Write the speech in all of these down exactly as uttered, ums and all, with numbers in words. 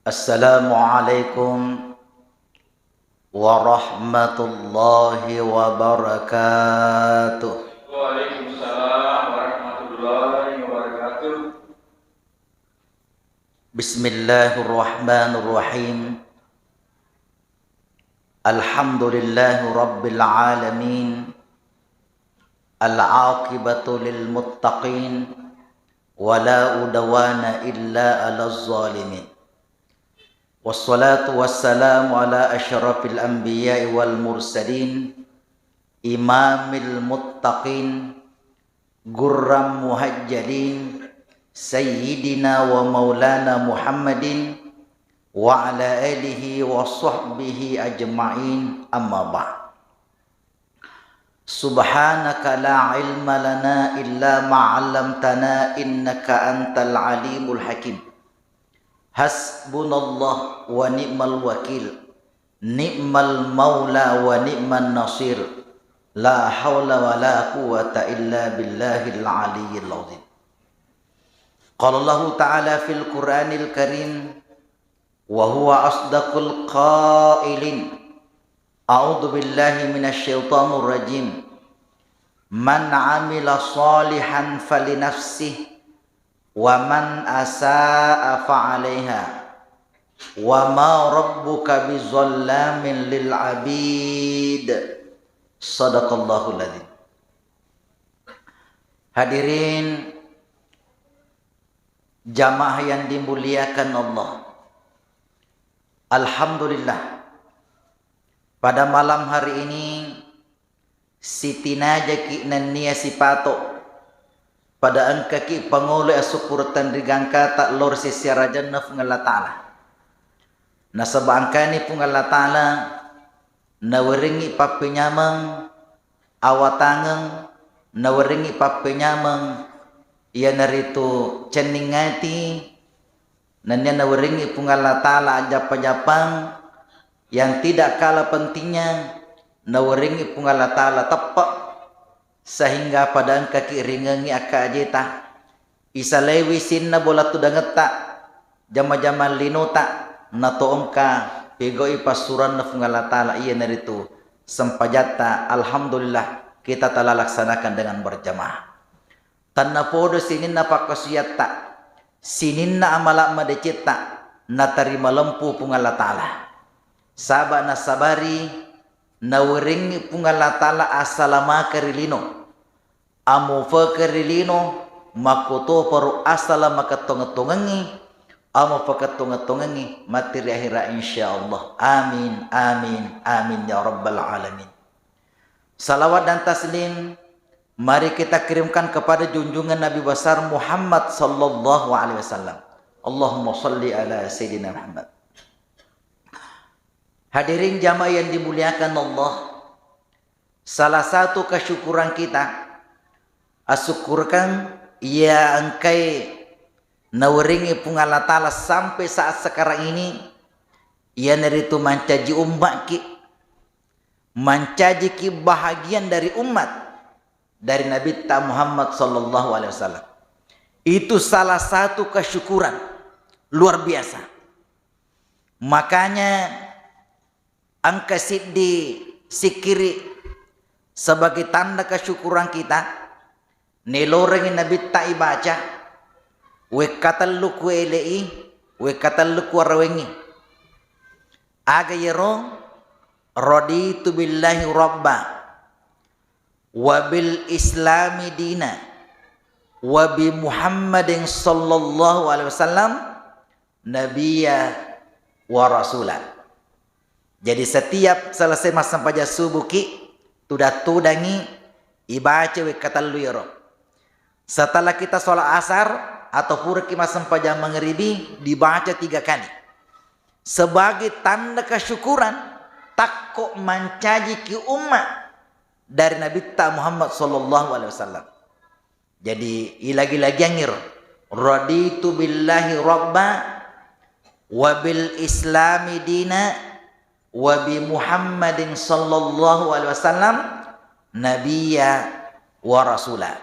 Assalamualaikum warahmatullahi wabarakatuh. Waalaikumsalam warahmatullahi wabarakatuh. Bismillahirrahmanirrahim. Alhamdulillahi rabbil alamin. Al-aqibatu lil muttaqin. Wa la udwana illa 'alaz zalimin. Wassalatu wassalamu ala asyrafil anbiya'i wal mursalin, imamil muttaqin, gurram muhajjalin, sayyidina wa maulana Muhammadin, wa ala alihi wa sahbihi ajma'in, amma ba'd. Subhanaka la ilma lana illa ma 'allamtana innaka antal alimul hakim. Hasbunallah wa ni'mal wakil. Ni'mal maula wa ni'man nasir. La haula wa la quwwata illa billahil aliyyil azim. Qala Allahu ta'ala fil Qur'anil Karim, wa huwa asdaqul qailin. A'udzu billahi minasy syaithanir rajim. Man 'amila shalihan falinafsih, wa man asaa fa'alaiha, wa ma rabbuka bizallamin lil abid. Sadaqallahul adzim. Hadirin jamaah yang dimuliakan Allah. Alhamdulillah, pada malam hari ini sitinajaki nennia sipato pada engkaki pangolo asukkureng ri gangkata lao ri sessi arajanna Puang Allah Ta'ala. Nasaba engkani Puang Allah Ta'ala nawerengngi pappenyameng awatangeng, nawerengngi pappenyameng iyanaritu cenning ati, nennia nawerengngi Puang Allah Ta'ala ajjappa-jappang yang tidak kalah pentingnya, nawerengngi Puang Allah Ta'ala teppe', sehingga pada engkaki ringengngi akka ajeta, isalaiwi sinna bola tudangetta, jama-jamang linota, nato engka pegau'i passuranna Puang Allah Ta'ala, iyanaritu sempajatta. Alhamdulillah, kita telah laksanakan dengan berjamaah. Tennapodo sininna pakkasuwiatta, sininna amala madecetta natarima lempu Puang Allah Ta'ala. Saba nasabari nawerengngi Puang Allah Ta'ala asalamakeng ri lino, amufekeng ri lino, makkutoparo asala makettonget-tongengngi, amufakettonget-tongengngi matti ri ahera, insyaallah. Amin, amin, amin ya rabbal alamin. Salawat dan taslim mari kita kirimkan kepada junjungan Nabi besar Muhammad sallallahu alaihi wasallam. Allahumma salli ala Sayyidina Muhammad. Hadirin jamaah yang dimuliakan Allah, salah satu kesyukuran kita, asukkurkang iya engkae nawerengngi Puang Allah Ta'ala sampai saat sekarang ini, iyanaritu mancaji umma'ki, mancajiki bahagian dari umat dari Nabitta Muhammad sallallahu alaihi wasallam. Itu salah satu kesyukuran luar biasa. Makanya engka siddi sikkiri sebagai tanda kesyukuran kita, nelorengngi Nabitta ibaca, wekka tellu kuele'i, wekka tellu kuarawengngi. Aga yero? Raditu billahi rabba, wa bil islami dina, wa bi Muhammadin sallallahu alaihi wasallam nabiyya wa rasula. Jadi setiap selesai massempajang subuh ki, tudang-tudangi ibaca wekka tellu yero. Setelah kita sholat asar atau puraki massempajang mangribi, dibaca tiga kali. Sebagai tanda kesyukuran, takko mancajiki umma dari Nabitta Muhammad sallallahu alaihi wasallam. Jadi, ilagi-lagiangngi ro. Raditu billahi rabba, wa bil islami dina, wa bi Muhammadin sallallahu alaihi wasallam nabiyya wa rasula.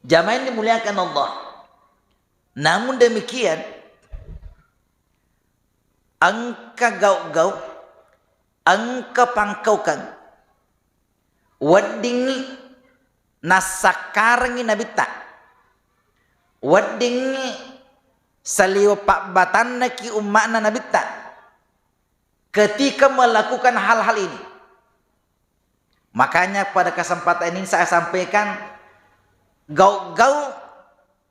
Jamaah yang dimuliakan Allah. Namun demikian, engka gau-gau, engka pangkaukeng, weddingngi nassakkarengngi Nabitta, weddingngi saliweng pabbatannaki umma'na Nabitta ketika melakukan hal-hal ini. Makanya pada kesempatan ini saya sampaikan, gau-gau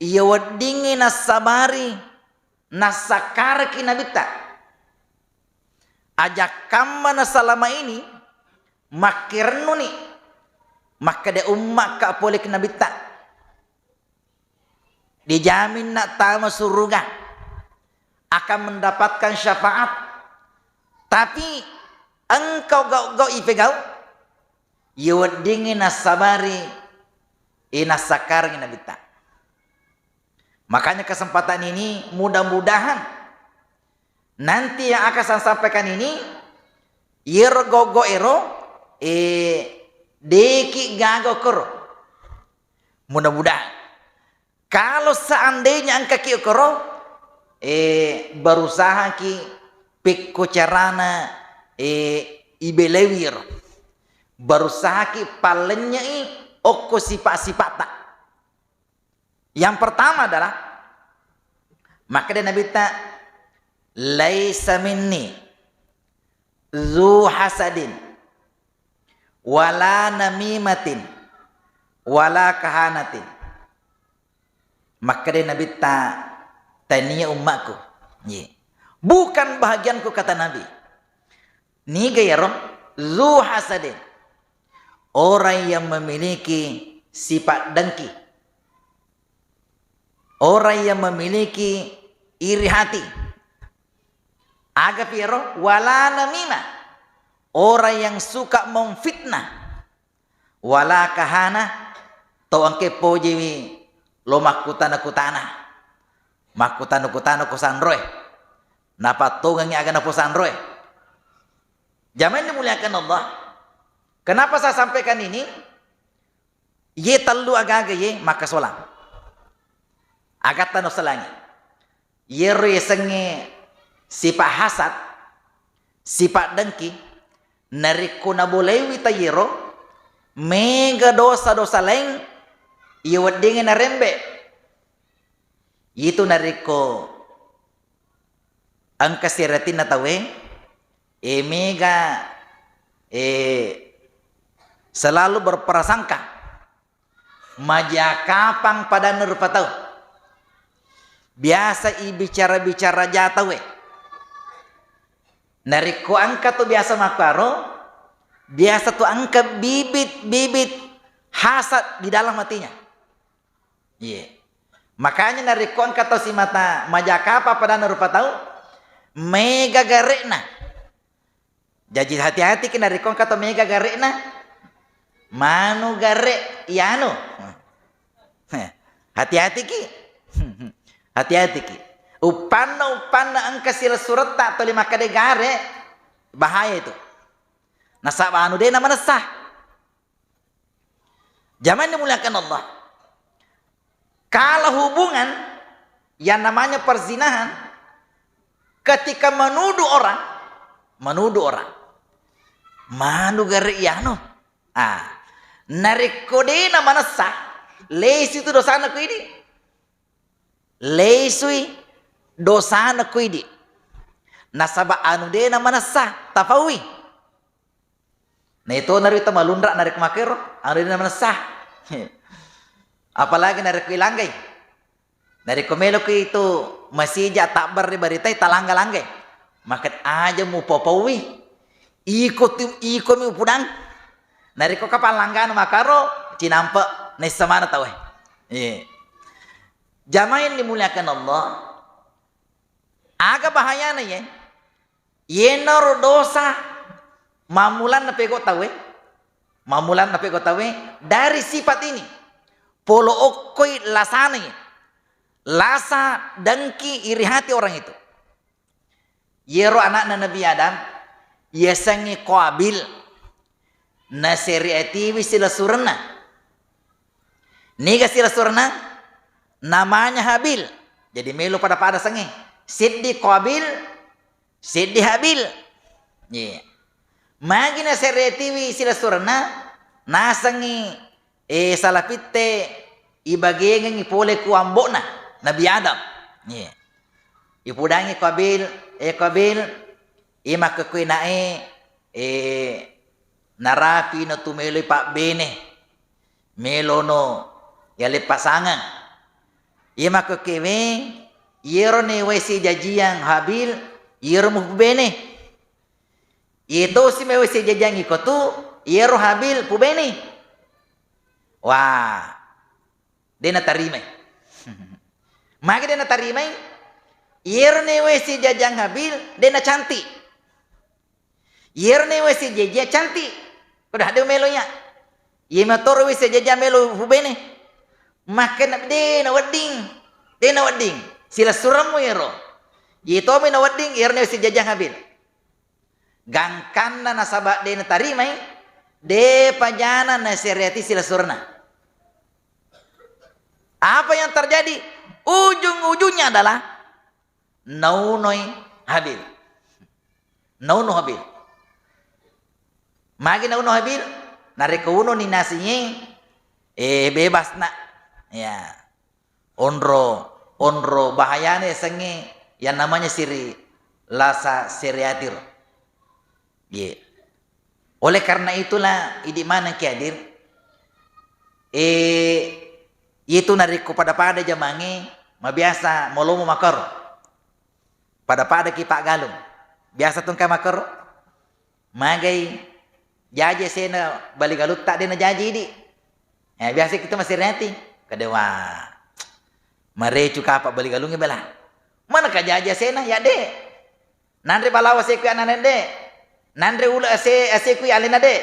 iya weddingngi nassabari nassakkareki Nabitta. Ajakkamma nasalama ini makkirennuni makkeda umma'ka pole ki Nabitta. Dijamin nattama suruga, akan mendapatkan syafaat. Tapi engkau gau-gau ipegau, iya weddingngi nassabari, eh, nassakkarengngi Nabitta. Makanya kesempatan ini mudah-mudahan nanti yang akan saya sampaikan ini, iyero gau-gau ero, eh, deki gaga koro. Mudah-mudahan. Kalau seandainya engkaki okoro, eh, berusahaki pekko carana, eh, ibelewiro. Berusahaki pallennyei okko sifat-sifatta. Yang pertama adalah, makkeda Nabitta, "Laisa minni zu hasadin, wala namimatin, wala kahanatin." Makkeda Nabitta, "Tania ummaku." Ye. "Bukan bahagianku," kata Nabi. Niga yaro? Zu hasadin. Orang yang memiliki sifat dengki. Orang yang memiliki iri hati. Aga piero? Wala namimah. Orang yang suka memfitnah. Wala kahana, tau engke pojiwi lo makkutana-kutana. Makkutana-kutana ko sanroe. Napattongengi aga naposanroe. Jamaah yang dimuliakan Allah. Kenapa saya sampaikan ini? Ye tellu agaga ye makkasolang. Agatta no selangi. Yero yasengnge sifat hasad, sifat dengki, narekko nabolaiwi tau yero, mega dosa-dosa laing iya weddingnge narembe. Itu narekko engka siratinna tauwe, eh, mega, eh, selalu berprasangka. Maja kapang padanna rupa tau. Biasa ibicara-bicara ja tauwe. Narekko engka tu biasa makkaro, biasa tu engka bibit-bibit hasad di dalam hatinya. Iye. Makanya narekko engka tau simata maja kapang padanna rupa tau, mega gare'na. Jaji hati-hatiki narekko engka to mega gare'na, manu gare' ianu. Hati-hatiki. Hati-hatiki. Uppanna, uppanna engka silessuretta tuli makkeda gare', bahaya itu. Nasaba anu de' namanessa. Jamaah yang dimuliakan Allah. Kalau hubungan yang namanya perzinahan, ketika menuduh orang, menuduh orang, manu gare' ianu. Ah, narekko de' namanessa, lesu itu dosana ku idi. Lesui dosana ku idi. Nasaba anu de' namanessa, tafaui. Na itu nari to malunra narekko makkero, anu de' namanessa. Apalagi narekko ilanggai. Narekko meloki itu masija tabbar ri baritai talangga-langgai. Makkeda aja mupopauwi. Iko tu, iko mi upudang. Narekko kapang langgana makkaro, cinampe' naissa maneng tauwe. Iya. Jamaah yang dimuliakan Allah. Aga bahayana ye? Yenaro dosa mammulanna pegau tauwe, mammulanna pegau tauwe dari sifat ini. Polo okkoi lasana, lasa dengki iri hati orang itu. Yero anakna Nabi Adam, yasengnge Qabil, nasyariatiwi silessurenna. Niga silessurenna? Namanya Habil. Jadi melo pada-pada sengnge. Siddi Qabil, Seddi Habil. Iya. Magi nasereatiwi silessurenna, nasengngi, eh, salapitte ibagengengngi pole ku ambo'na Nabi Adam. Iya. Ipudangngi ko Habil, eh, ko Habil, iya makkekkuwe nae, eh, narapi no tu meloi pabbene. Melono yale pasangeng. Iya makkekkuwe, iyero nawai sijajiang Habil, iyero mupubene. Iye tosi mewai sijajiang iko tu, iyero Habil pubene. Wah, de natarimai. Magi de natarimai? Iyero nawai sijajiang Habil, de nacantik. Iyero nawai sijajiang cantik. Ko de melo iya. Iye matoro wai sijajiang melo pubene. Makkeda de nawedding. De nawedding. Silessuremmu iyero. Iye tomi nawedding, iyero nawai sijajiang Habil. Gangkanna nasaba de natarimai, de pajana nasereati silessurenna. Apa yang terjadi? Ujung-ujungnya adalah naunoi Habil. Nauno Habil. Magi nauno Habil? Narekko unoni nasingnge, eh, bebas na. Ya. Onro, onro bahayana yasengnge yang namanya siri lasa sereatiro. Ye. Oleh karena itulah, idi maneng ki hadir, eh, itu narekko pada-pada jamangnge, mabiasa molomo makaro. Pada-pada ki paggalung. Biasa tu engka makaro. Magai jaji asena bali galutta de najaji idi. Eh, biasa kita masih reti. Kadewa. Marecu kapa bali galungnge bela. Mana ka jaji asena? Ya de. Nanre balawa aseku anana de. Nanre ula ase, aseku alena de.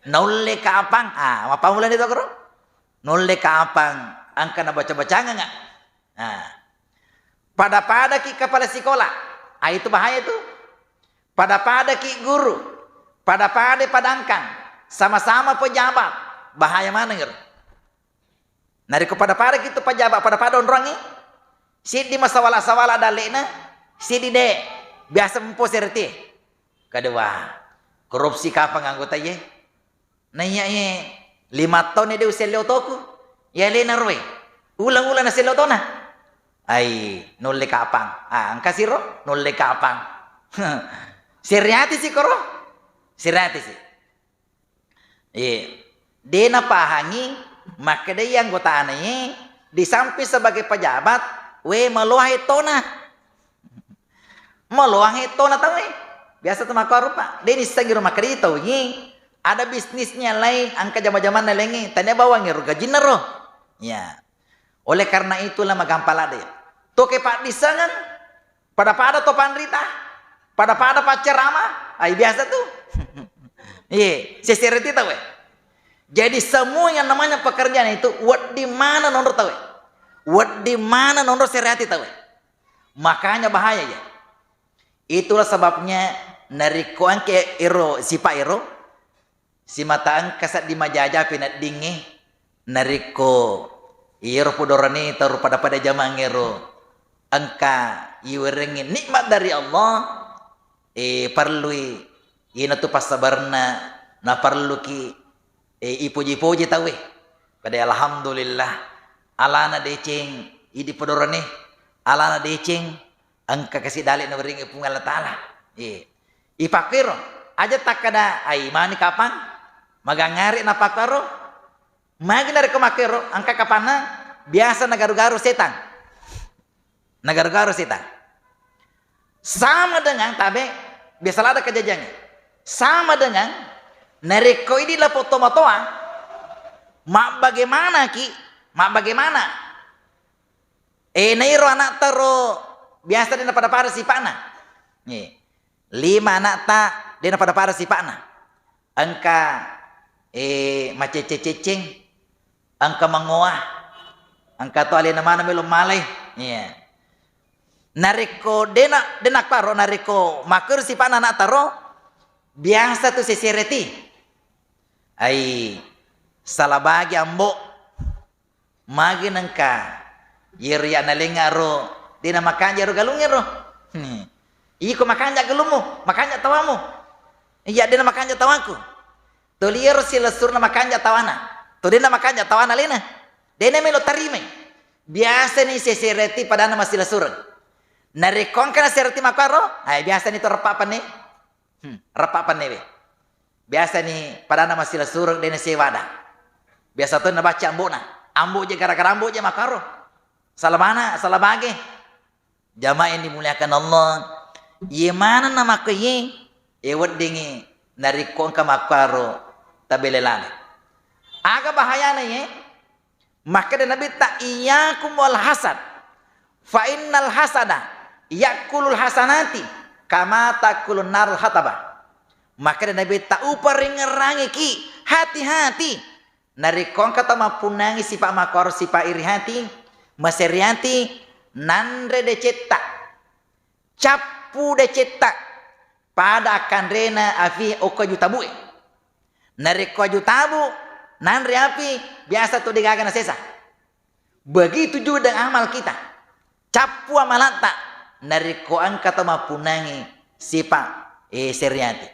Naulle kapang. Ah, mapamulani to koro? Naulle kapang. Angka nabaca-bacanganga. Ah. Pada-pada ki kepala sekolah. Ah, itu bahaya tu. Pada-pada ki guru. Pada-pada padangkang. Sama-sama pejabat. Bahaya maneng ero. Narekko pada-pada kitu pejabat, pada-pada onroangngi, siddi masawala-sawala dalle'na, siddi de, biasa mpo sereti. Kadewa, korupsi kapang anggota ye. Naiya ye, lima taunni de uselle otoku. Ya lena roe. Ulang-ulang naselle otona. Ai, nulle kapang. Ah, engka siro, nulle kapang. Seriati si koro. Seriati si. Iya. De napahangi, makkedai anggotana ye, di samping sebagai pejabat, we, maloang ettona. Maloang ettona tau e. Biasa tu makkuarupa. De nissengi ro makkedai tau ye, ada bisnisnya lain, angka jama-jamanna laingnge, tania bawang ero gajinna ro. Ya. Oleh karena itulah magampang ladde. Toke paddissengeng, pada-pada to panrita, pada-pada paccerama, ai biasa tu. Iye, sesereti tau e. Jadi semua yang namanya pekerjaan itu wedding mana nonro tau e. Wedding mana nonro sereati tau e. Makanya bahaya ya. Itulah sebabnya narekko engka ero sipa ero, simata engka sedding majaja peneddingnge, narekko iyaro podoranita ro pada-pada jamangngero engka iwerengngi nikmat dari Allah, eh, perlui iyanatu passabarenna, naparelluki, eh, ipoji-poji tauwe. Pada alhamdulillah, alana deceng idi podorane, alana deceng engka kasi dale nawerengngi Puang Allah Taala. Ye. Ipakkero, aja takkada, "Ai, mani kapang?" Magangngare napakkaro. Magi narekko makkero, engka kapanna biasa nagaru-garu setang. Nagaru-garu setang. Sama dengan tabe, biasa lada kajajangnge. Sama dengan narekko idi lapong tomatoa, mabbagaimana ki, mabbagaimana? Eh, nairo anakta ro biasa de napada-pada sipa'na. Eh, lima anakta de napada-pada sipa'na. Engka, eh, macecce-cecceng, engka mangoa, engka to alena maneng melo malai. Iya. Narekko dena, dena karo, narekko makkero sipa'na anakta ro, biasa tu sesereti. Ai, salah bagi ambo. Magi nengka, yero ya nalenga ro, de namakanja ro galungnge ro. Hmm. Iko makanja gelummu, makanja tawamu. Iya, dena makanja tawaku. Toli ero silessurna makanja tawana. To dena makanja tawana lena. Dena melo tarimai. Biasa ni sesere ati padana masilessureng. Narekko engka nasere ati makkaro, ai biasa ni to reppa penne. Hmm, reppa penne we. Biasa ni padana masilessureng dena sewada. Biasa to nabaca ambona. Ambo je gara-gara ambo je makkaro. Salamana, salamage. Jamaah yang dimuliakan Allah, iye manenna makko iye, e weddingngi narekko engka makkaro tabele lale. Aga bahayana iye? Makkeda Nabitta, "Iyyakum wal hasad, fa innal hasada ya'kulul hasanati kama ta'kulun narul hatabah." Makkeda Nabitta, "Uparingerrangiki, hati-hati." Narekko engka tau mappunnangi sipa makkoro, sipa iri hati, maseri hati, nanre decetta, cappu decetta, pada akkanrena afi okko aju tabue. Narekko aju tabu, nanre api, biasa tu degaga nasesa. Begitu juga dengan amal kita. Cappu amalatta, narekko engka tau mappunnangi sipa, eh, seri hati.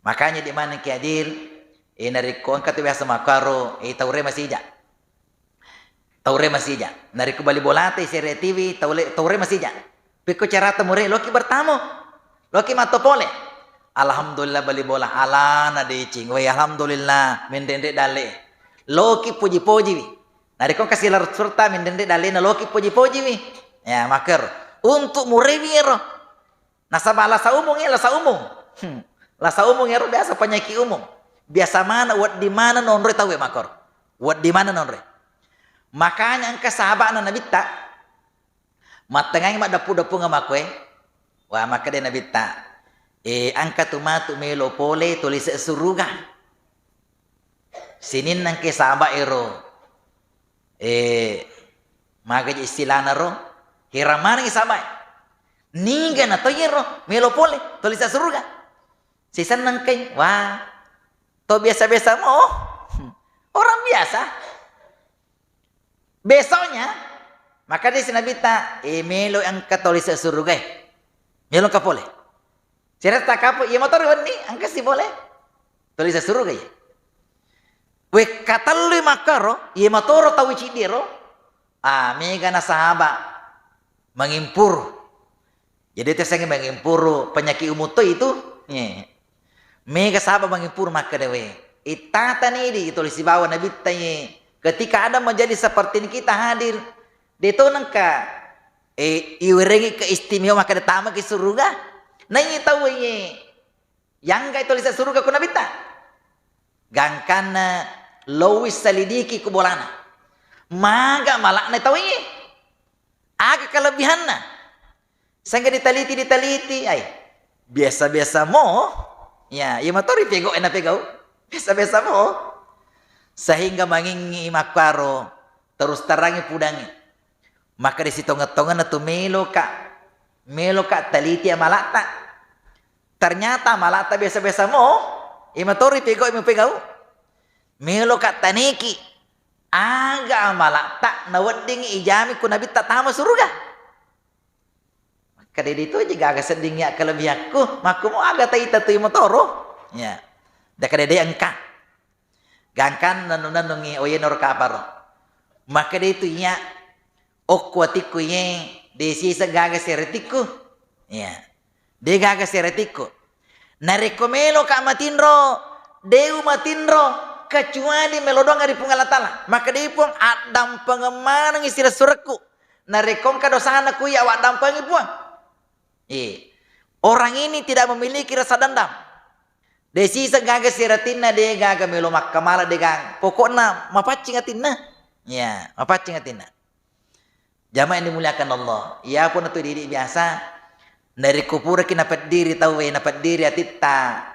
Makanya di mana ki hadir, eh, narekko engka tu biasa makkaro, eh, taure masija. Taure masija. Narekko bali bolata sere T V, taule-, taure masija. Pekko carata mure, loki bertamu. Loki matto pole. Alhamdulillah bali bola. Alana deceng. Wai, alhamdulillah. Menrenre dalle. Loki poji-pojiwi. Narekko engka silessurta menrenre dallena loki poji-pojiwi. Ya, makkero. Untuk murewi ero. Nasaba lasa umung, eh, lasa umung. Hmm. Lasa umung ero biasa penyakit umung. Biasa mana, wedding mana nonroi tauwe makkoro. Wedding mana nonroi. Makanya engka sahaba'na Nabitta, mattengngangi maddeppu-deppungeng makkoe. Wah, makkeda Nabitta, eh, engka tu matu melo pole tuli se suruga. Sininna engka sahaba ero, eh, maga je istilahna ro, heran manengngi sahaba. Niga na to iyaro melo pole tuli se suruga. Sisenna engkai, wah, to biasa-biasa mo. Orang biasa. Besoknya, makkedasi Nabitta, eh, melo engka tuli se surugae. Melo engka pole. Siretta kapo, iya motoro wenni, engka si pole. Tuli se surugae. Wekka tellui makkaro, iya motoro tau ciddi ro. Ah, mega na sahaba mangimpuru. Jadi tesengi mangimpuru penyakit umum to itu. Iya. Mega saba mangimpuru makkeda we. Ittata ni di tuli sibawa Nabitta ye. Ketika ada majelis seperti ini kita hadir, de to nengka, eh, iwerengi keistimewaan makkeda tama ki suruga. Nai tau ye. Yangga tuli se suruga ku Nabitta. Gangkanna lowi selidiki ku bolana. Maga malakna tau ye. Aga kelebihanna? Sehingga diteliti, diteliti, ai, biasa-biasa mo. Ya, iya matori pegau, enak pegau. Biasa-biasa mo. Sehingga mangingi makkaro, terus terangi pudangi. Maka di sitongeng-tongenna tu meloka, meloka teliti amalatta. Ternyata amalatta biasa-biasa mo. Iya matori pegau, iya pegau. Meloka taneki. Aga amalatta naweddingi ijami ku Nabitta tama suruga. Makkeda de to je gaga sedding ya kelebihanku, makkumo aga taita tu motoro. Ya. Deka dede engka. Gangkan nennu-nennungi oye noro kaparo. Makkeda itu iya okko atikku ye de siseng gaga seretikku. Ya. De gaga seretikku. Narekko meloka matinro, de umatinro kecuali melo doang ri Puang Allah Taala. Makkeda Puang, addampengeng manengi silessurekku. Narekko engka dosana ku iya, waddampengeng Puang. Eh, orang ini tidak memiliki rasa dendam. De siseng gaga siratinna, de gaga melo makkamala, de gaga. Pokokna mapaccing atinna. Ya, mapaccing atinna. Jamaah yang dimuliakan Allah, iyapun tu didi biasa, narekko puraki napeddiri tauwe, napeddiri atitta,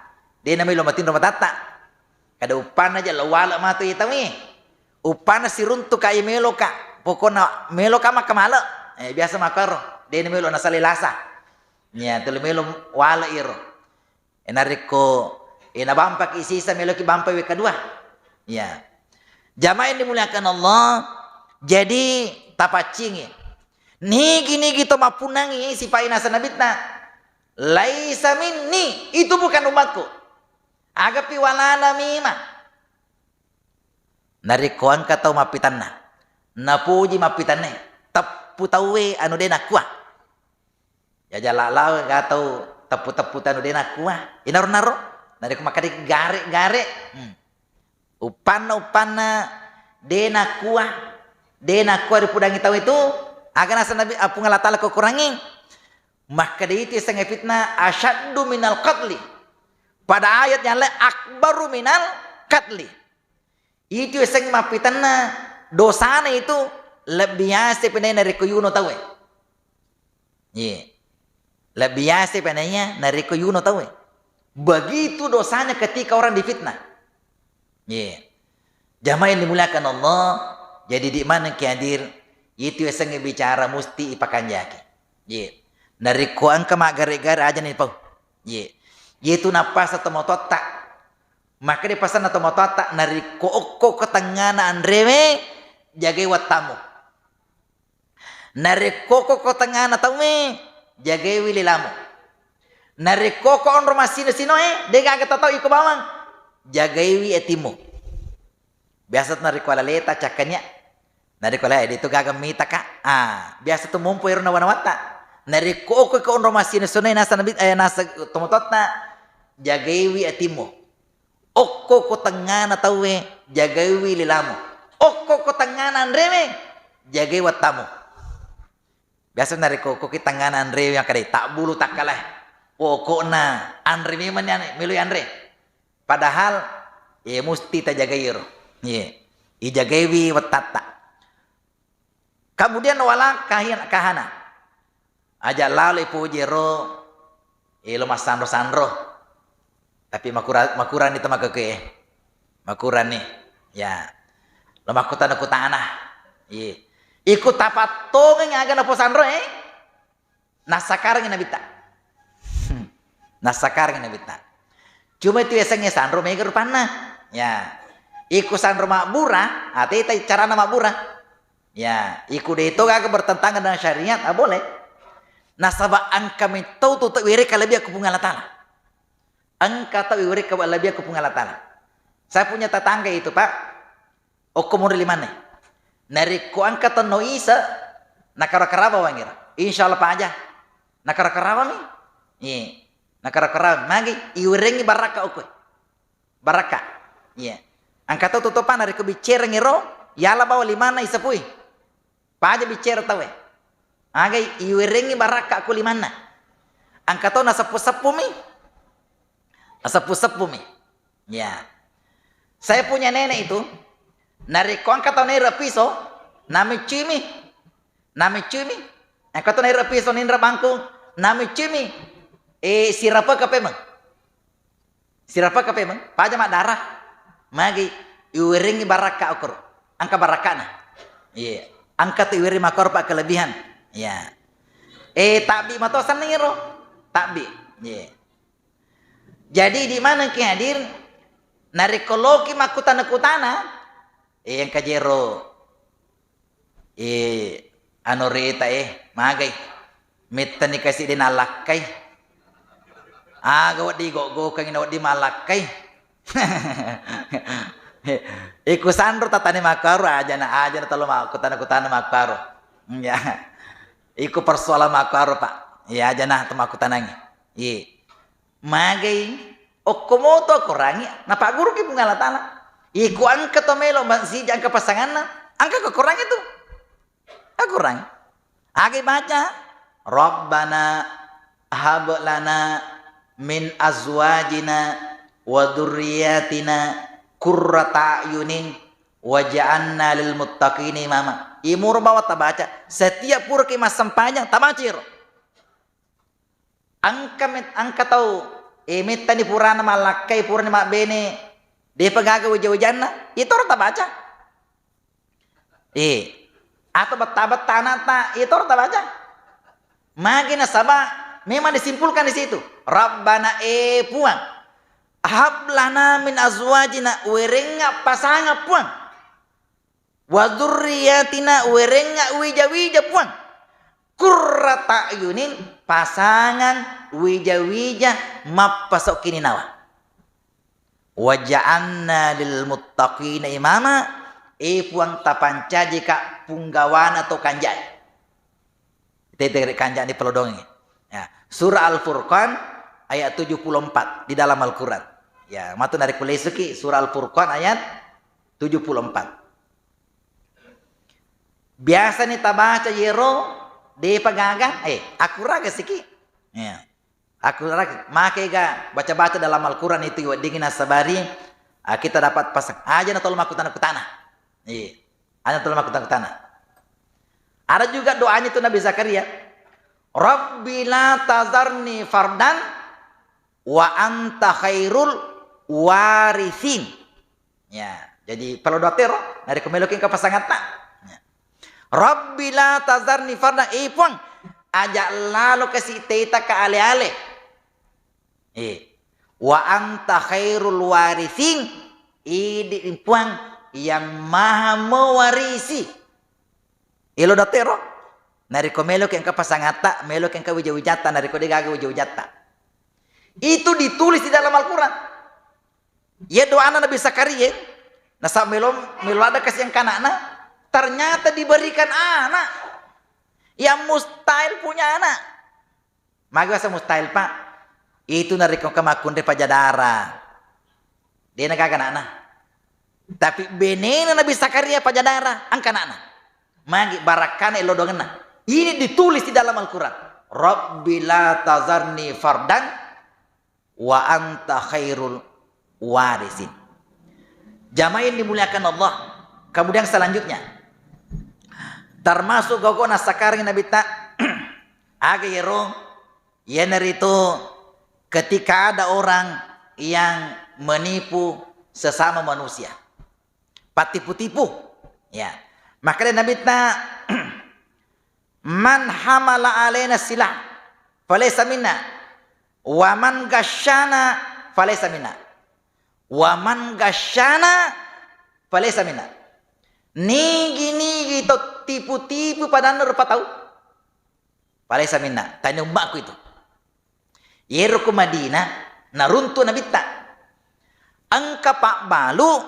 de namelo matinro matatta. Kada uppanna je lo wale matu iya tauwe. Uppanna siruntuka iya meloka. Pokokna meloka makkamala. Eh, biasa makkaro, de namelo nasalai lasa. Ya, tuli melo wale iro. Eh, narekko, eh, nabampaki sisa meloki bampai wekka dua. Ya. Jamaah yang dimuliakan Allah, jadi tapaccingi. Nigi-nigi to mappunnangi sipai naseng Nabitta. "Laisa minni, itu bukan umatku." Agapi walana mima. Narekko engka tau mappitanna, napuji mappitanna, teppu tauwe anu de nakkua. Jaja lao ga tau teppu-teppu tanu de nakkua. Inaro-naro. Narekko makkeda gare-gare. Hmm. Uppanna, uppanna de nakkua, de nakkua ripudangi tau itu, aga naseng Nabi, Puang Allah Taala ko Kurangnge. Makkeda itu yasengnge fitnah asyaddu minal qatli. Pada ayat yang lain akbaru minal qatli. Itu yasengnge mappitanna dosana itu lebbi yase penai narekko yuno tauwe. Iya. Lebbi yase penaiya narekko yuno tauwe. Begitu dosanya ketika orang difitnah. Iya. Jamaah yang dimuliakan Allah, jadi di mana ki hadir, itu yasengnge bicara musti ipakanjaki. Iya. Narekko engka maggare-gare aja ni pau. Iya. Itu napasa tomatoatta. Maka dipasanna tomatoatta, narekko okko ko tengngana anrewe, jagai wattamu. Narekko ko, ko tengngana tauwe, jagaiwi lilamu. Narekko ko onro massino-sinoe, de gaga tatau iko bawang, jagaiwi atimmu. Biasa tu narekko alaleta cakkania. Narekko alaleta itu gaga mitaka. Ah, biasa tu mompo ero nawa-nawatta. Narekko ko, ko onro massino-sinoe nasa nabi, eh, nasa tomatoatta, jagaiwi atimmu. Okko ko tengngana tauwe, jagaiwi lilamu. Okko ko tengngana anrewe, jagai wattamu. Biasa narekko okko ki tengngana anrewe, makkeda tabbulu takkala. Pokokna anre memang ni ane, meloi anre. Padahal, eh, musti tajagai ero. Iya. Ijagaiwi wattatta. Kemudian wala kahin-, kahana. Aja lalo ipoji ero, eh, lo massanro-sanro. Tapi makura-, makurani temakeke. Makurani. Ya. Lo makkutana-kutana. Iya. Iko tapattongeng aga naposanro, eh? Nassakarengngi Nabitta. Nassakarengngi Nabitta. Cuma itu yasengnge sanro mega rupanna. Ya. Iko sanro mabbura, ateta carana mabbura. Ya, iko deto gaga bertentangan dengan syariat, ah, boleh. Nasaba engka metto tu tau iwereng kalebbiang ku Puang Allah Taala. Engka tau iwereng kalebbiang ku Puang Allah Taala. Saya punya tetangga itu, Pak. Okko muri limanna. Narekko engka tenno isa, nakara-kara bawangngira. Insya Allah paja. Nakara-kara mi. Iya. Nakara-kara magi iwerengngi barakka okko. Barakka. Iya. Engka to tutopa narekko biccerengngiro, yala bawa limanna isepui. Paja biccera tauwe. Agai iwerengngi barakka ku limanna. Engka to naseppu-seppumi. Naseppu-seppumi. Ya. Saya punya nenek itu, narekko engka tau nairo piso, nameccumi. Nameccumi. Engka to nairo piso ninra bangku, nameccumi. Eh, sirapeka pemeng. Sirapeka pemeng, paja maddara. Magi iwerengngi barakka okoro. Engka barakkana. Iya. Engka tu iwereng makoro pa kelebihan. Iya. Eh, tabbi mato senniro. Tabbi. Iya. Jadi di mana ki hadir? Narekko loki makkutana-kutana, eh, engka jero. Eh, anu rita, eh, magai. Mettani kasi de nallakkai. Aga wedding gok-gokengi na wedding mallakkai. Iku sanro tatani makkaro, ajana, ajana talo makkutana-kutana makkaro. Ya. Iku persoalan makkaro, Pak. Ya, ajana to makkutanangi. Iya. Magai, okko moto Korangi, napagguruki Puang Allah Taala. Iku engka to melo masija engka pasanganna, engka ko Korangi tu. Akurang. Agai baca, "Rabbana hab lana min azwajina wa dzurriyyatina qurrata a'yunin waj'alna lil muttaqina imama." Imuro bawa tabaca, setiap puraki massempajang, tabaca iro. Engka met-, engka tau, eh, mettani purana mallakkai, purani mabbene, depa gaga wija-wijanna, itoro tabaca. Eh, atau betta-betta anatta, itoro tabaca. Magi nasaba memang disimpulkan di situ. Rabbana, eh, Puang, hab lana min azwajina, werengnga pasangan, Puang. Wa dzurriyyatina, werengnga wija-wija, Puang. Qurrata a'yunin, pasangan wija-wija mappasokki ninawa. Waja'alna lil muttaqina imama, e Puang, tapancajika punggawana to kanjai. Tete kanjani pelodongi. Ya. Surah Al-Furqan ayat tujuh puluh empat di dalam Al-Quran. Ya, matu narekko lesuki surah Al-Furqan ayat tujuh puluh empat. Biasa ni tabaca yero, depa gaga, eh, akurang siki. Ya. Akurang, makega baca-baca dalam Al-Quran itu weddingi nasabari, ah, kita dapat pasang. Aja na tolong makkutana-kutana. Iya. Aja na tolong makkutana-kutana. Ada juga doanya itu Nabi Zakaria. Rabbi la tazarni fardan wa anta khairul warithin. Ya, jadi perlu doa tero, narekko meloki engka pasangatta. Ya. Rabbi la tazarni fardan, eh Puang, aja lalo kasi teta ka ale-ale. Eh, wa anta khairul warithin, idi Puang yang maha mewarisi. Elo doa tero, narekko meloki engka pasangatta, meloki engka wija-wijatta, narekko degaga wija-wijatta. Itu ditulis di dalam Al-Quran. Iya doana Nabi Zakaria, nasaba melo, melo ada kasi engka anakna, ternyata diberikan anak yang mustahil punya anak. Magi wasa mustahil, Pak? Itu narekko engka makkunrai pajadara. Dena gaga anakna. Tapi benena Nabi Zakaria pajadara, engka anakna. Magi barakkana elo doangenna. Ini ditulis di dalam Al-Quran. Rabbi la tazarni fardan wa anta khairul warisin. Jamaah yang dimuliakan Allah, kemudian selanjutnya, termasuk gau'na sakareng Nabitta, aga yero, iyanaritu ketika ada orang yang menipu sesama manusia, pattipu-tipu, ya, maka Nabitta, "Man hamala alaina silah, falaysa minna. Wa man gasyana, falaysa minna. Wa man gasyana, falaysa minna." Nigi-nigi to tipu-tipu padanna rupa tau, falaysa minna. Tania ummakku itu. Yero ko Madinah, naruntu Nabitta. Engka pabbalu,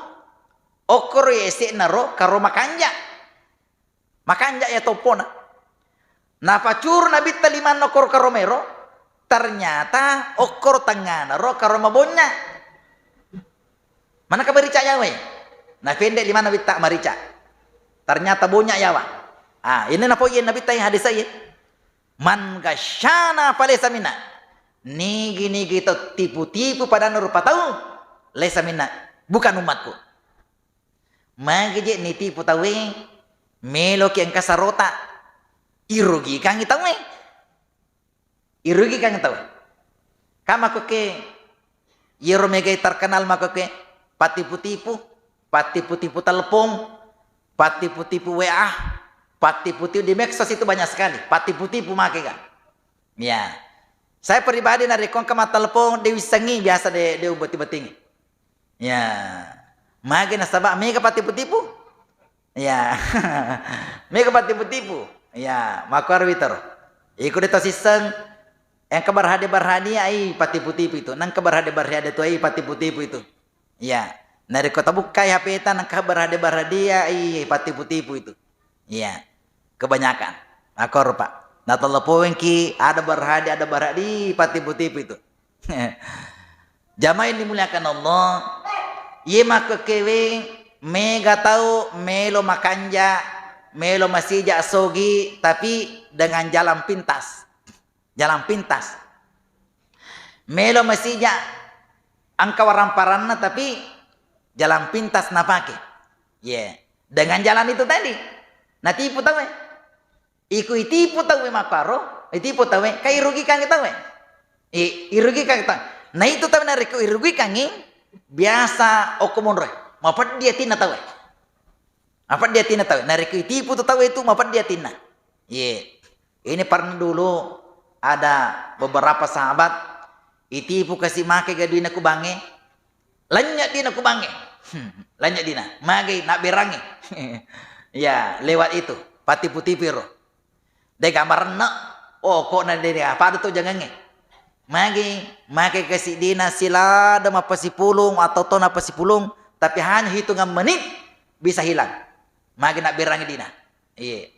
okkoro yase'na ro karo makanja. Makanja iya toppona. Napacuru Nabitta limanna okkoro karomero, ternyata okkoro tengngana ro karo mabonya. Manaka marica yawa e. Napende limanna Nabitta marica. Ternyata bonya yawa. Ah, ini napoji Nabitta hadis e. "Man gasyana falaysa minna." Nigi-nigi to tipu-tipu padanna rupa tau, laisa minna, bukan umatku. Magi je nitipu tauwe, meloki engka sarota, irugikangi tauwe. Irugikangi tauwe. Ka makkoke, yero megai terkenal makkoke, patipu-tipu, patipu-tipu telepon, patipu-tipu W A, patipu-tipu di medsos itu banyak sekali, patipu-tipu make ga. Ya. Saya pribadi narekko engka mattelepon, de wissengi, biasa de, de ubetting-bettingi. Ya. Magi nasaba mega patipu-tipu. Ya. Mega patipu-tipu. Ya, makkuaro witaro. Iko de tasisseng, engka berhadiah-berhadiah ai patipu-tipu itu. Nengka berhadiah-berhadiah tu ai patipu-tipu itu. Ya. Narekko tabukkai H P ta nengka berhadiah-berhadiah ai patipu-tipu itu. Iya, kebanyakan. Makkuaro, Pak. Nateleponki, ada berhadiah, ada berhadiah, patipu-tipu itu. Jamaah yang dimuliakan Allah, iye makkekewe mega tau melo makanja, melo masija sogi, tapi dengan jalan pintas. Jalan pintas. Melo masija engka waramparanna, tapi jalan pintas napake. Ye, dengan jalan itu tadi, natipu tauwe. Iku itipu tauwe makkaro, itipu tauwe, ka irugikangi tauwe. I-, irugikangi tauwe. Nah, itu tauwe narekko irugikangi, biasa okko monroe. Mapeddi atinna tauwe. Mapeddi atinna tauwe. Narekko itipu tu tauwe itu, mapeddi atinna. Ye. Ini pernah dulu ada beberapa sahabat itipu kasi make ga duina ku bangnge. Lennye dina ku bangnge. Lennye dina. Magai nabberangnge. Ya, lewat itu. Patipu-tipu ro. Dega marenna, oh, kok na dega pada tu jangangnge. Magi, magi kasiddina silada mappasipulung atau to nappasipulung, tapi hanya hitungan menit bisa hilang. Magi nabberangi dina. Iya.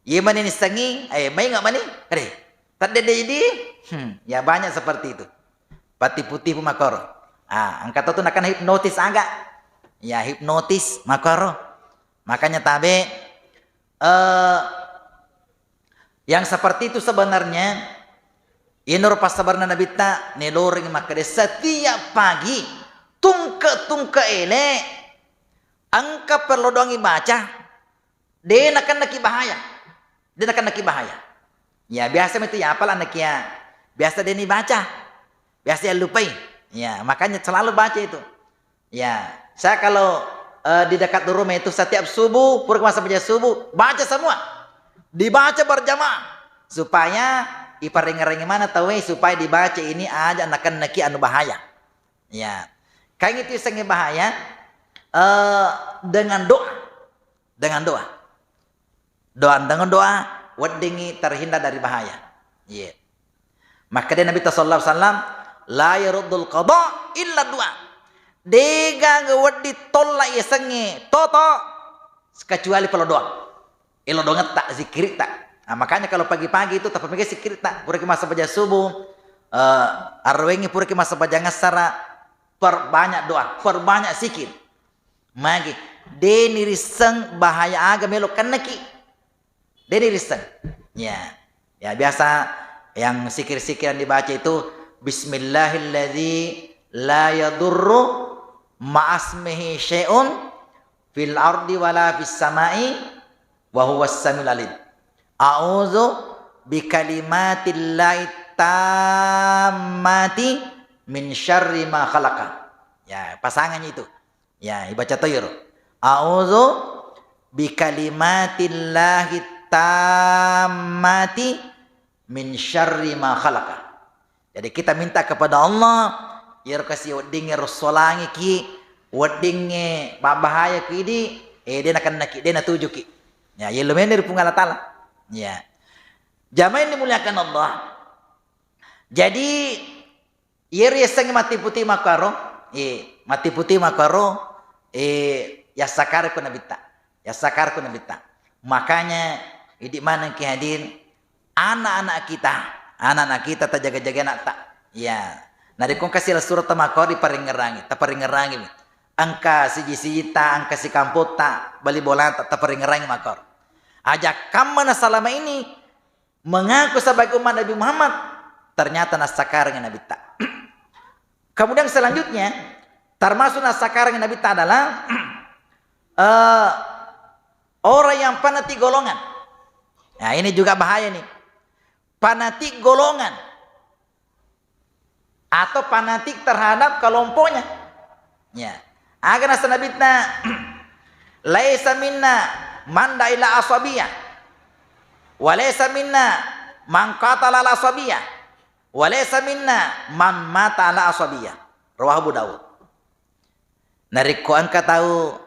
Iya mani nissengi, eh, mai nggak mani? Kade. Tadde dei di? Hmm, ya banyak seperti itu. Patipu-tipu makoro. Ah, engka to tu nakana hipnotis aga. Ya, hipnotis makoro. Makanya tabe, eh, yang seperti itu sebenarnya, inur passabarna Nabitta, nelorengi makkeda, setiap pagi, tungke-tungke ele, engka perlu doang ibaca, de nakennaki bahaya. De nakennaki bahaya. Ya, biasa itu ya, apalah nakia, biasa de nibaca. Biasa ya lupai. Ya, makanya selalu baca itu. Ya, saya kalau, eh, di dekat rumah itu setiap subuh, pura masa baca subuh, baca semua. Dibaca berjamaah. Supaya iparengereng mana tahu, eh, supaya dibaca ini aja nakennaki anu bahaya. Ya. Kain itu isengi bahaya, eh, dengan doa. Dengan doa. Doa, dengan doa, weddingngi terhindar dari bahaya. Iya. Makkeda Nabi sallallahu alaihi wasallam, "La yaruddul qada illa doa." Degaga wedding tolla yasengnge toto kecuali pelo doang. Elo doangetta, zikkiritta. Nah, makanya kalau pagi-pagi itu tapamega zikkiritta. Puraki massempajang subuh, eh, arwengi puraki massempajang assara, perbanyak doa, perbanyak zikir. Magi, deni risseng bahaya aga melo kennaki. Deni risseng. Ya. Ya, biasa yang zikir-zikir yang dibaca itu, "Bismillahilladzi la yadurru ma'asmihi syai'un fil ardi wala fis sama'i wa huwas samiul alim. A'udzu bikalimatillahi tammati min syarri ma khalaqa." Ya, pasangannya itu. Ya, ibaca toiro. "A'udzu bikalimatillahi tammati min syarri ma khalaqa." Jadi kita minta kepada Allah, iyaro kasi weddingnge rossolangiki, weddingnge mabbahaya ki idi, eh, de nakennaki, de natujuki. Ya, yello meni ri Puang Allah Taala. Ya. Jamaah yang dimuliakan Allah. Jadi, iyaro yasengnge matipu-tipu makkaro, eh, matipu-tipu makkaro, eh, yassakare ko Nabitta. Yassakare ko Nabitta. Makanya, idi maneng ki hadir, anak-anak kita, anak-anak kita tajaga-jaga anakta. Ya. Narekko engka silessureng tamakkoro, taparingngerangi, taparingngerangi. Engka siji-sijita, engka sikampotta, bali bolata, taparingngerangi makkoro. Aja kammana salama ini, mengaku sebagai umat Nabi Muhammad, ternyata nassakarengi Nabitta. Kemudian selanjutnya, termasuk nassakarengi Nabitta adalah, eh, orang yang fanatik golongan. Nah, ini juga bahaya nih. Fanatik golongan. Atau fanatik terhadap kelompoknya. Ya. Aga nasa Nabitta, "Laisa minna man da'a ila asabiyah. Wa laisa minna man qatala ala asabiyah. Wa laisa minna man mata ala asabiyah." Rawahu Abu Dawud. Narekko engka tau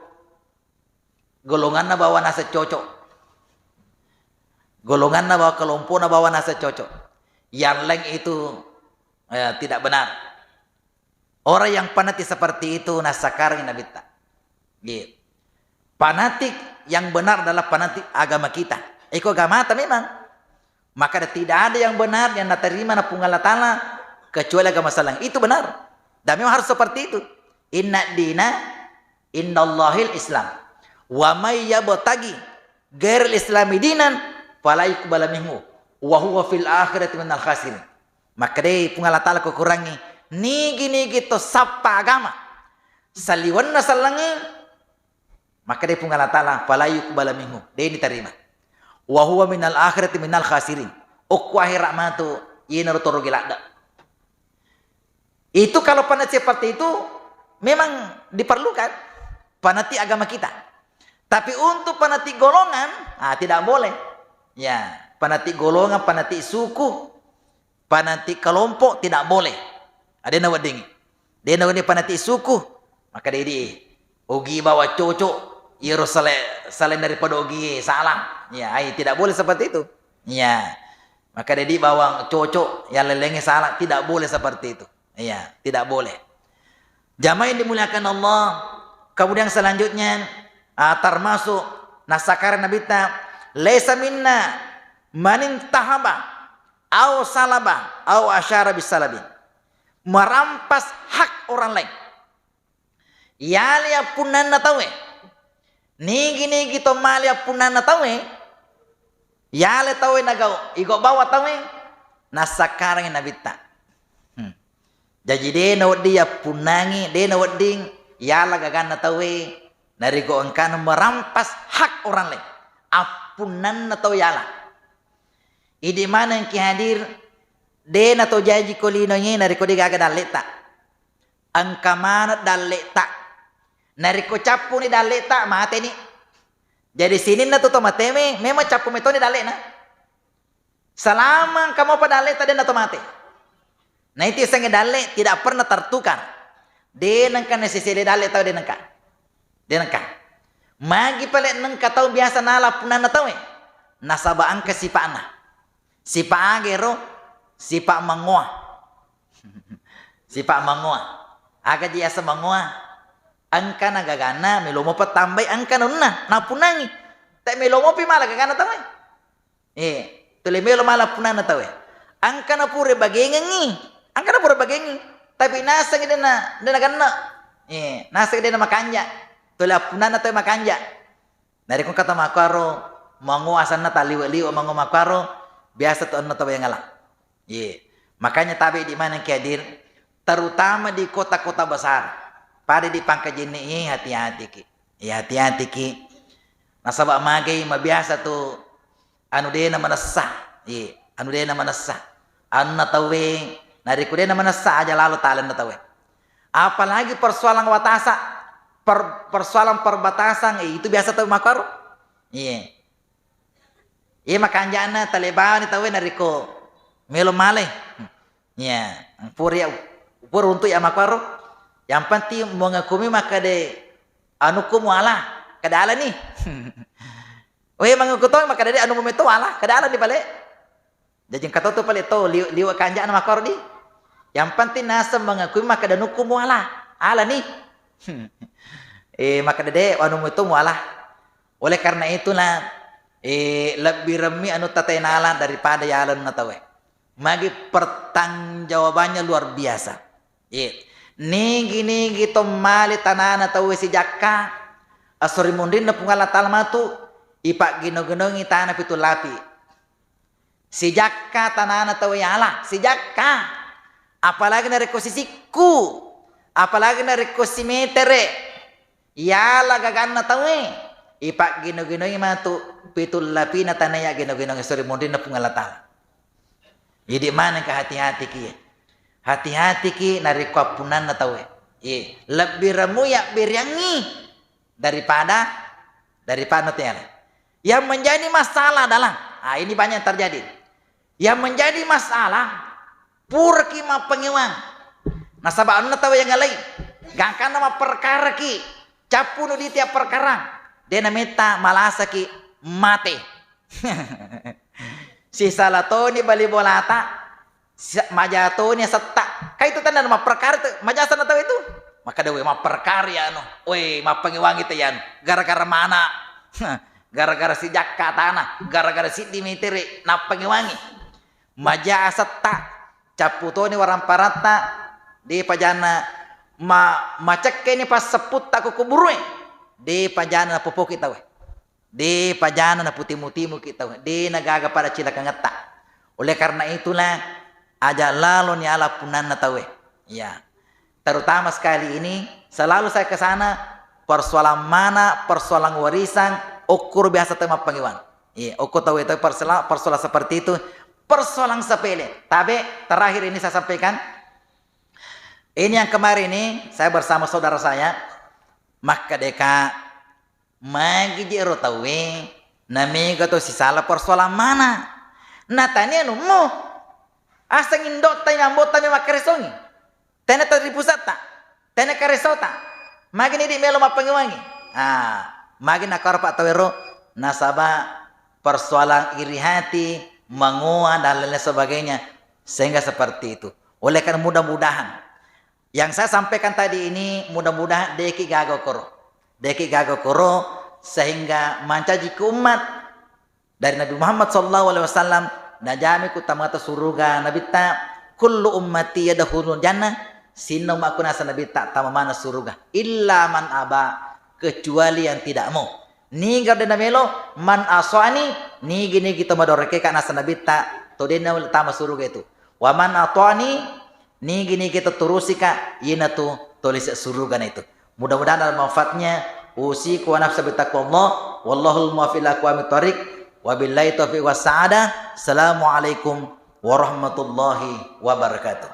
golonganna bawa naseng cocok. Golonganna bawa, kelompokna bawa naseng cocok. Yang lain itu, eh, tidak benar. Orang yang fanatik seperti itu nassakarengi Nabitta. Iya. Fanatik yang benar adalah fanatik agama kita. Iko agamata memang. Maka ada, tidak ada yang benar yang naterima na Puang Allah Taala kecuali agama Islam. Itu benar. Dan memang harus seperti itu. Inna dina indallahil Islam. Wa may yabtaghi ghairal islami dinan fala yuqbala minhu wa huwa fil akhirati minal khasirin. Makkedai Puang Allah Taala ko Kurangnge, nigi-nigi to sappa agama saliwenna sellengnge, makkedai Puang Allah Taala, fala yuqbala minhu, de nitarima. Wa huwa minal akhirati minal khasirin. Okko akhirat matu, iyanaro to rugi ladde. Itu kalau fanatik seperti itu memang diperlukan, fanatik agama kita. Tapi untuk fanatik golongan, ah, tidak boleh. Ya, fanatik golongan, fanatik suku, fanatik kelompok tidak boleh. Ada na wedding. De na wedding fanatik suku, maka de di ogi bawa cocok, iyaro sele-, selain daripada ogi salah. Ya, ai, tidak boleh seperti itu. Iya. Maka jadi bawang cocok, yang lain-lainnya salah, tidak boleh seperti itu. Iya, tidak boleh. Jamaah yang dimuliakan Allah, kemudian selanjutnya, ah, termasuk nassakara Nabitta, "Laisa minna manintahaba au salaba au asyara bisalabi." Merampas hak orang lain. Yale appunnanna tauwe. Nigi-nigi to male appunnanna tauwe, yale tauwe nagau, igo bawa tauwe, nassakkarangi Nabitta. Hmm. Jaji de nawedding yappunnangi, de nawedding yala gaganna tauwe, narekko engkana merampas hak orang lain. Appunnanna tau yala. Idi maneng ki hadir, de nato jaji ko linoe narekko de gaga dalleta. Engka maneng dalleta. Narekko cappuni dalleta, mateni. Jadi sininna tu to matewe, memang cappu metoni dallena. Selama engka mopa dalleta, de nato mate. Nah, itu yasengnge dalle tidak pernah tertukar. De nengka nasisele dalle tau, de nengka. De nengka. Magi pale nengka tau biasa nala appunnanna tauwe. Nasaba engka sipa'na. Sipa' aga ero? Sipa' mangoa. Sipa' mangoa. Aga ji yaseng mangoa? Engkana gaganna, melo mopa tambai engkana onna, nappunnangi. Te melo mopi mala gaganna tauwe. Eh, tuli melo mala appunnanna tauwe. Engkana pura bagengengngi. Engkana pura bagengengngi. Tapi nasengngi dena, dena ganna. Eh, nasengngi dena makanja. Tuli appunnanna tauwe makanja. Narekko engka tau makkuaro, mangoa asenna taliwe-liwe mangoa makkuaro, biasa to onna tau yang ngala. Iye. Makanya tabe di maneng ki hadir, terutama di kota-kota besar. Pada di pangkajenne, eh, hati-hati ki. Ya, hati-hati ki. Nasaba magai mabiasa tu anu dena manessa. Iye, anu dena manessa. Anunna tauwe, narekko dena manessa aja lalo talenna tauwe. Apalagi persoalan watasa, per-, persoalan perbatasan, eh, itu biasa tau makkuaro. Iya. Iya, makanjana talebani tauwe narekko melo male. Iya, pura ya, pura untuk ya makkuaro. Yang penting mengakumi makkeda anukku muala, kada alani. Weh, mangukku to makkeda anumu meto wala, kada alani pale. Jaji engka to tu pale to liwe-, liwe kanjana makkuaro di. Yang penting naseng mengakui makkeda anukku muala, alani. Eh, makkeda de, anumu itu muala. Oleh karena itulah, eh, lebbi remmi anu tatae nala daripada yaleng na tauwe. Magi pertanggungjawabannya luar biasa. Iya. Nigi-nigi to male tanana tauwe sijakka, esso ri munrinna Puang Allah Taala matu, ipaggino-ginongi tana pitu lapi. Sijakka tanana tauwe yala, sijakka. Apalagi narekko sisikku, apalagi narekko simetere, yala gaganna tauwe, ipaggino-ginoi matu pitu lapina tanaya gino-ginongi esso ri munrinna Puang Allah Taala. Idi maneng ka hati-hati ki. Hati-hati ki narekko appunnanna tauwe. Iya, lebbi remu yabberiangngi daripada, daripada tena. Yang menjadi masalah adalah, ah, ini banyak yang terjadi. Yang menjadi masalah, puraki mappangewang. Nasaba anunna tau yang ngalai, gangkanna mapperkaraki, cappunu di tiap perkara, dena metta malasaki mate. Sisala toni bali bolata, Sa-, maja toni asetta. Kai tu tenna mapperkara tu, maja asenna tau itu. Makkeda, "We, mapperkara ya anu. We, mappangewangi te ya anu. Gara-gara mana? Gara-gara sijakka tana, gara-gara siddi metere nappangewangi." Maja asetta, cappu toni waramparatta, de pajanna ma-, macekkeni passepputta ko kuburue. De pajanna napopoki tauwe. De pajana naputimu-timuki tau, de nagaga pada cilakangetta. Oleh karena itulah, aja lalo ni ala punanna tauwe. Ya. Terutama sekali ini, selalu saya ke sana, persoalan mana, persoalan warisan, okkur biasa tau mappangewang. Iya, okko tau itu persoalan, persoalan seperti itu, persoalan sepele. Tabe, terakhir ini saya sampaikan, ini yang kemarin ini, saya bersama saudara saya, makkeda ka, magi je ero tauwe, namega to sisala persoalan mana. Natania nummo, aseng indotta, ambotta memang makkaresongi. Tena tau ri pusatta, tena karesota. Magi ni di melo mappangewangi. Ah, magi nakaro pak tauwe ro, nasaba persoalan iri hati, mangoa dan lain sebagainya, sehingga seperti itu. Oleh karena mudah-mudahan yang saya sampaikan tadi ini, mudah-mudahan deki gaga koro, deki gaga koro, sehingga mancaji ke umat dari Nabi Muhammad sallallahu alaihi wasallam, najami ku tamata suruga Nabitta, kullu ummati yadkhulul jannah, sinna umakku nasa Nabitta tama mana suruga, illa man aba, kecuali yang tidak mau. Niga de namelo, man aswani, nigi-nigi to madoreke ka nasa Nabitta, to dena tama suruga itu. Wa man atwani, nigi-nigi to turusika, ina tu tolise suruga na itu. Mudah-mudahan ada manfaatnya. Usiku wa nafsa bitaqwallah. Wallahul muwaffiq ila aqwamit thariq. Wabillahi taufiq was sa'adah. Assalamualaikum warahmatullahi wabarakatuh.